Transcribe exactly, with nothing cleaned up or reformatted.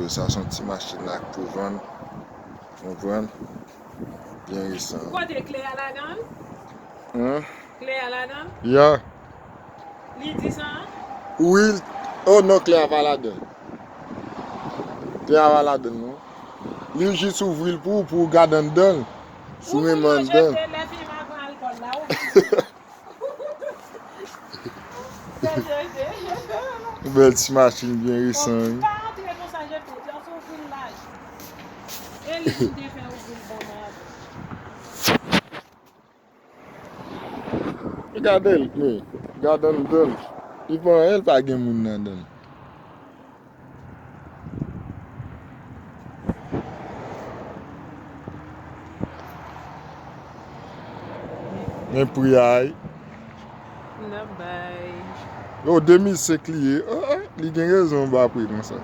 Sa se yon ti machin la k pou vann. Konprann? Byen resan. Ou kote kle a ladan l? Kle a ladan l? Ya. Li di sa? Wi. Oh non, kle a pa ladan. Kle a pa ladan non. Li jis ouvri l pou ou, pou ou gade anndan l. Si w renmen anndan l. Bèl ti machin byen resan wi. Gade l, men. Gade anndan l. Li pa anyen, li pa gen moun anndan l. Men pri a wi. N ap bay. Yo, de mil senk li ye. Oh, oh, li gen rezon ba pri konsa.